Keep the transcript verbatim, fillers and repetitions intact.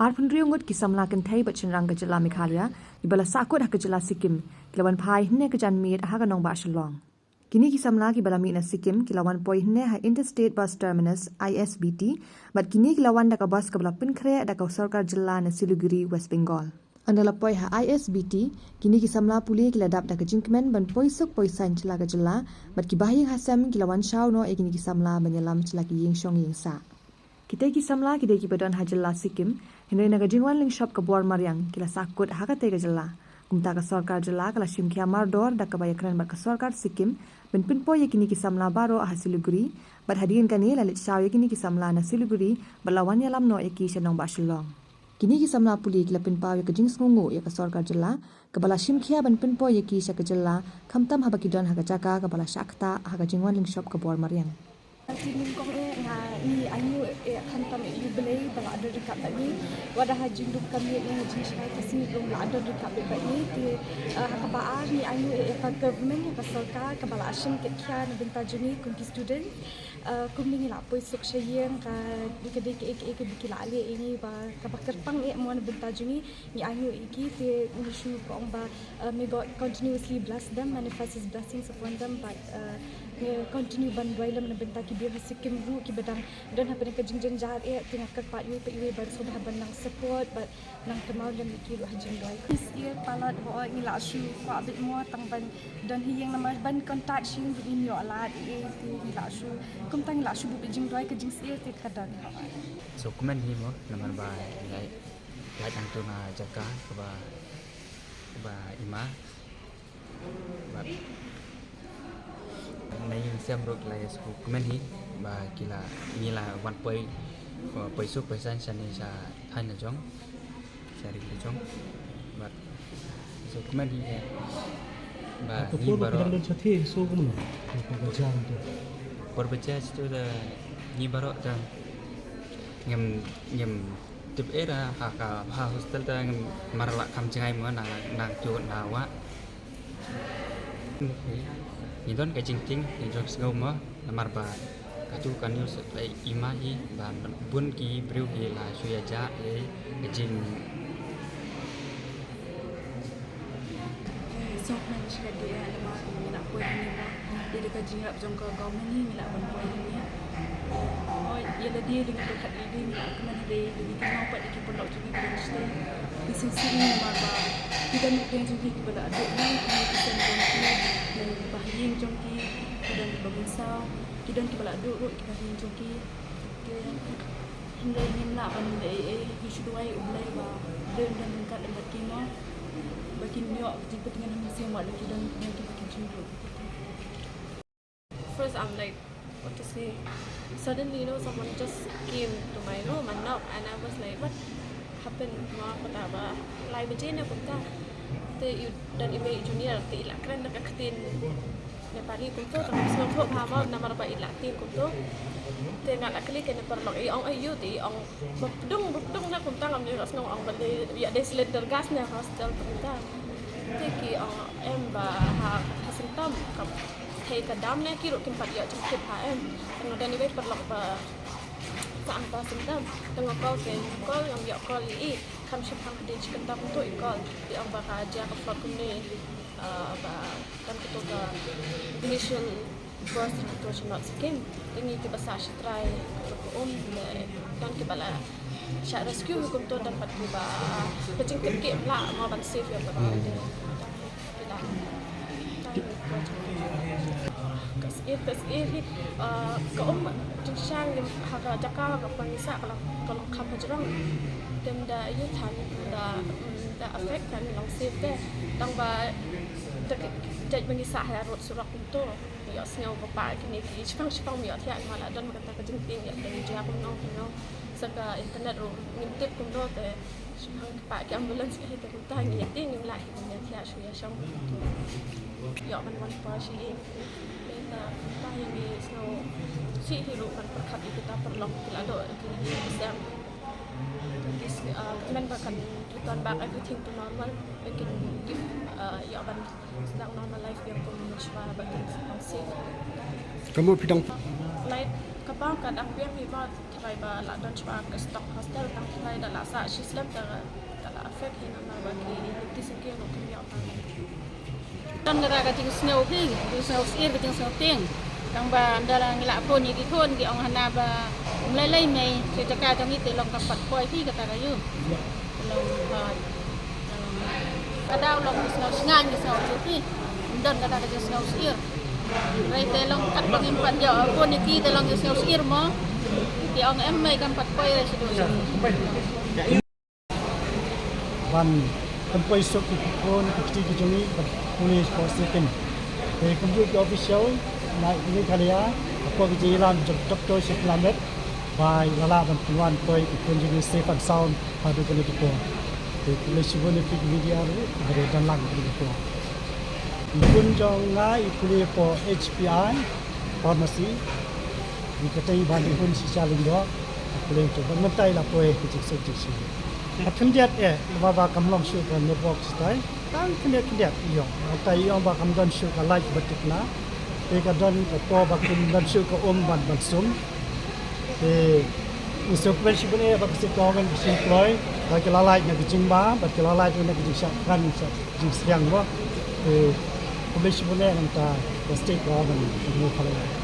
Arphew hynriew ngut ki samla kynthei bad shynrang ka jylla Meghalaya kiba la sahkut ha ka jylla Sikkim ki la wan phai hynne ka janmiet ha ka nongbah Shillong. Kine ki samla kiba la mih na Sikkim ki la wan poi hynne ha Interstate Bus Terminus, I S B T, bad kine ki la wan da ka bus kaba la pynkhreh da ka sorkar jylla na Siliguri, West Bengal. Ynda la poi ha I S B T, kine ki samla pule ki la dap da ka jingkmen ban poi suk poi saiñ sha la ka jylla, bad ki bahaïing hasem ki la wan shaw noh ïa kine ki samla ban ïalam sha la ki ïing shong ïing sah. Kitei ki samla ki dei kiba don ha jylla Sikkim, hynrei na ka jingwan lyngshop ka bor mariang ki la sahkut ha katei ka jylla. Kumta ka sorkar jylla ka la shim khia mardor da kaba ïakren bad ka sorkar Sikkim ban pynpoi ïa kine ki samla baroh ha Siliguri, bad hadien kane la leit shaw ïa kine ki samla na Siliguri bad la wan ïalam noh ïa ki sha nongbah Shillong. Kine ki samla pule ki la pynpaw ïa ka jingsngewnguh ïa ka sorkar jylla kaba la shim khia ban pynpoi ïa ki sha ka jylla, khamtam haba ki don ha ka jaka kaba la shah ktah ha ka jingwan lyngshop ka bor mariang. Te nyngkong eh nga, ngi ainguh eh khamtam eh ïa U Blei ba la don ryngkat bad ngi. Wat la ha jingdum ka miet ne ha jingshai ka sngi ruh la don ryngkat bad ngi. Te, eh, ha kaba ar ngi ainguh eh ïa ka government, ïa ka sorkar kaba la shim kit khia na bynta jong ngi kum ki student. Eh, kumne ngi la poi suk sha ïing, ka, ka dei kaei kaei kaba ki la leh ïa ngi ba kaba kyrpang eh mo na bynta jong ngi. Ngi ainguh ïa ki, te ngi shu ong ba, uh, may God continuously bless them, manifest his blessings upon them, but, uh, ngi continue ban duwai lem na bynta ki briew ha Sikkim ruh kiba dang don ha pdeng ka jingjynjar eh, te nga kyrpad iwei pa iwei ban sngewbha ban nang support bad nang kynmaw lem ïa ki ruh ha jingduwai. This year palat ho ngi la shu kwah bit mo tang ban don ha ïing namar ban contact sha ïing ruh ngim ïoh lad eh, te ngi la shu, kumta ngi la shu buh bit jingduwai, ka jingsyier te ka don. So kmen hi mo namar ba ngi Lait hangto na jaka kaba, kaba i ma. Bad na ïing sem ruh ki la ïa sngewkmen hi ba ki la, ngi la wan poi, poi suk poi saiñ shane sha thaiñ la jong, sha ri la jong. Bad sngewkmen hi ba ngi baroh. Por ba jia to da ngi baroh da ngim, ngim tip eh da ha ka, ha hostel da ngim mar la kham jngai mo na, nang tu na wa. Ngi don ka jingtieng, ngi don sngew mo namar ba katu ka news ka i ma hi ba bun ki briew ki la shu ïa jah ïa ka jing. Sngewkmen shikatdei namar ngi la poi hangne mo. Dei da ka jingïarap jong ka government hi ngi la wan poi hangne. Ïa lade lyngngoh pyrkhat lade ngi la kmen lade, lade ki nongpeit ki paralok jong ngi ki don shatei. Ki sngewsih namar ba ki don pdeng jong ki kiba la duh nai, ki don ki sem jong ki, ki bahaïing jong ki, ki don kiba mynsaw, ki don kiba la duh ruh ki bahaïing jong ki. Te hynrei ngim lah ban leh ei ei, ngi shu duwai U Blei ba U Blei un don ryngkat lem bad ki mo, ba kin ïoh jingpyntngen ha mynsiem wat la ki don pdeng kiba ki jingduh. First, I'm like, what to say? Suddenly, you know, someone just came to my room and knocked, and I was like, what happened? Ma kata ba lai baje ne kumta. Te i don i mei junior te i la kren da ka ktien Nepali kumto, te ngam sngewthuh bha mo namar ba i la ktien kumto. Te nga la kylli kane paralok, i ong aïu, te i ong ba pdung, ba pdung ne kumta, ngam ïohsngew, ong ba dei, ïa dei cylinder gas ne hostel kumta. Te ki ong em ba ha, ha symptom ka thei ka dam ne ki ruh kim pat ïoh jingtip ha em. Te nga don iwei paralok ba sah hangta symptom. Te nga call, te nga call, ngam ïoh call ïa i. Kham shipang hadien shi kynta kumto i call. Te ong ba ka jia ka flood kumne, ah, ba don kato ka glacial burst ha kato sha North Sikkim. Te ngi kiba sah sha trai ka um, te don kiba la shah rescue kumto, don pat kiba, ka jingkit ki em lah mo ban save ïa ka. Ka syier, ka syier hi, ah, ka um jingshang ha ka jaka kaba ngi sah ka long, ka long kham hajrong. Te ym da ïoh than, da, mm, da affect than, long save te. Tang ba da ka jait ba ngi sah ha rud surok kumto. Ïohsngew ba pah kine ki shipang shipang ym ïoh thiah, ma la don kata ka jingtieng ïa ka jia kumno kumno. Sa ka internet ruh ngim tip kumno te shipang ki pah ki ambulance ki hi te kumta ngi ïa tieng ngim lah hi ban ïa thiah shu ïa shong. Ïoh ban wan poi shi ïing. Te ta kumta ïa ngi sngewsih hi ruh ban pyrkhat ïa kita paralok ki la doh ki ïing ki sem. Ki, ah, kmen ba kan return back everything to normal. Ba kin give, ah, ïoh ban sdang normal life biang kum mynshwa ba kin sdang safe. Ka mut phi dang. Light ka bang ka dang biang hi ba tharai ba la don shwa ka stock hostel tang tharai da la sah shi slem da da la affect hi namar ba ki electricity ruh kim ïoh tang. Don kata ka jingsngew hi, jingsngew sir, ka jingsngew tieng. Tang ba ynda la ngi la phone ïa ki khun ki ong hana ba um lei lei mei, shi jaka jong ngi te long kam pat poi hi kata ka ïu. Long hoi. Ka daw long sngew sngan, sngew sir hi. Don kata ka jingsngew sir. Rei te long kat ba ngim pat ïoh phone ïa ki te long jingsngew sir mo. Ki ong em mei kam pat poi rei shi du. Ban pynpoi suk ïa ki khun ki kti ki jong ngi ban pule hapoh Sikkim. Te kumjuh ki official na Meghalaya hapoh ki jingïalam jong Doctor Sheikh Lamet ba la lah ban pynwan poi ki khun jong ngi safe and sound haduh kane ka por. Te khublei shibun ïa phi ki media ruh ba don lang kane ka por. Ki khun jong nga i pule hapoh H P I pharmacy. Ïa katei ba i khun shisha lyngdoh. Pule to ban mynta i la poi ka jingsuk jingshitom. Ka khyndiat eh ba ba kam long shuh ka network shatai. Tang khyndiat khyndiat ïong. Mynta ïong ba kam don shuh ka light ba thikna. Te ka don ka por ba kum don shuh ka um ban ban sum. Te ngi sngewkmen shibun eh ba ka state government ka shu kloi ba ki la lait na ka jingbam, ba ki la lait na ka jingshah khan, shah jingsliang ba. Te khublei shibun eh nangta ka state government ka Meghalaya.